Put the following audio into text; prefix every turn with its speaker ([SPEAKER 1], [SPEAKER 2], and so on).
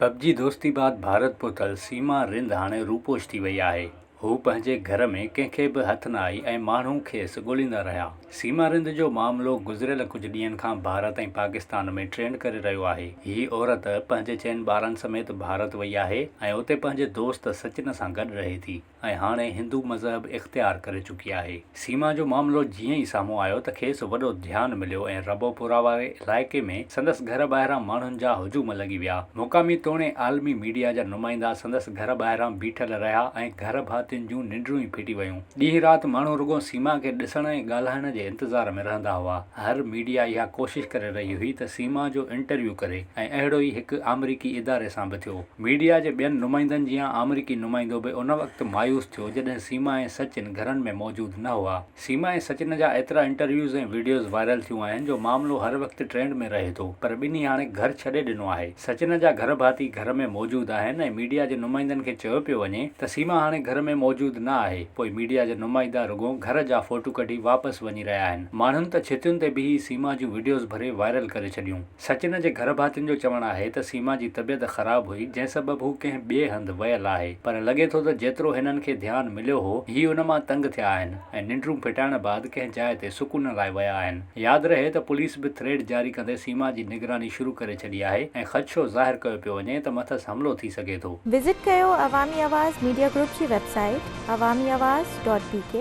[SPEAKER 1] Pub جي دوستي بعد ڀارت پهتل سيما رند هاڻي روپوش ٿي وئي آهي. هوء پنهنجي گهر ۾ ڪنهن کي به هٿ نه آئي ۽ ماڻهو کيس ڳوليندا رهيا. سيما رند جو معاملو گذريل ڪجهه ڏينهن کان ڀارت ۽ پاڪستان ۾ ٽرينڊ ڪري رهيو آهي. هي عورت پنهنجي چئن ٻارن سميت ڀارت وئي آهي ۽ اتي پنهنجي دوست سچن سان گڏ رهي ٿي. ۽ هاڻي هندو مذهب اختيار ڪري چڪي آهي. سيما جو معاملو جيئن ئي سامهون آيو ته کيس وڏو ڌيان مليو ۽ ربوپورا واري علائقي ۾ سندس گهر ٻاهران ماڻهن جا هجوم لڳي ويا. مقامي توڻي عالمي ميڊيا جا نمائندا سندس گهر ٻاهران بيٺل رهيا ۽ گهر ڀاتين جون ننڊون ئي ڦٽي ويون. ڏينهن رات ماڻهو رڳو سيما کي ڏسڻ ۽ ڳالهائڻ جي انتظار ۾ رهندا هئا. هر ميڊيا اها ڪوشش ڪري رهي هئي ته سيما جو انٽرويو ڪري ۽ اهڙو ئي هڪ آمريڪي اداري سان به ٿيو. ميڊيا جي ٻين نمائندن جيان آمريڪي نمائندو به ان وقت مايوس ٿيو جڏهن سيما ۽ سچن گهرن ۾ موجود نه هئا. سيما ۽ سچن جا ايترا انٽرويوز ۽ وڊيوز وائرل ٿيون آهن جو معاملو هر وقت ٽرينڊ ۾ رهي ٿو پر ٻنهي هاڻي گهر ڇڏي ڏنو آهي. سچن جا گهر ڀاتي گهر ۾ موجود آهن ۽ ميڊيا جي نمائندن کي چيو پيو وڃي ته سيما هاڻي گهر ۾ موجود نه آهي پوء ميڊيا جا نمائندا رڳو گهر جا فوٽو ڪڍي واپس وڃي رهيا آهن. ماڻهن ته ڇتين تي بيهي سيما جون وڊيوز ڀري وائرل ڪري ڇڏيون. سچن جي گهر ڀاتين جو چوڻ آهي ته سيما جي طبيعت خراب هئي جنهن سبب هو ڪنهن ٻئي هنڌ ويل آهي پر لڳي ٿو ته جيترو هنن کي ڌيان مليو هو هي ان مان تنگ ٿيا آهن ۽ ننڊون ڦٽائڻ بعد ڪنهن جاء تي سڪون لاء ويا آهن. ياد رهي ته پوليس به ٿريڊ جاري ڪندي سيما جي نگراني شروع ڪري ڇڏي آهي ۽ خدشو ظاهر ڪيو پيو وڃي ته مٿس حملو ٿي سگهي ٿو.
[SPEAKER 2] وزٽ ڪيو عوامي آواز ميڊيا گروپ جي website Awami Awaz dot B K.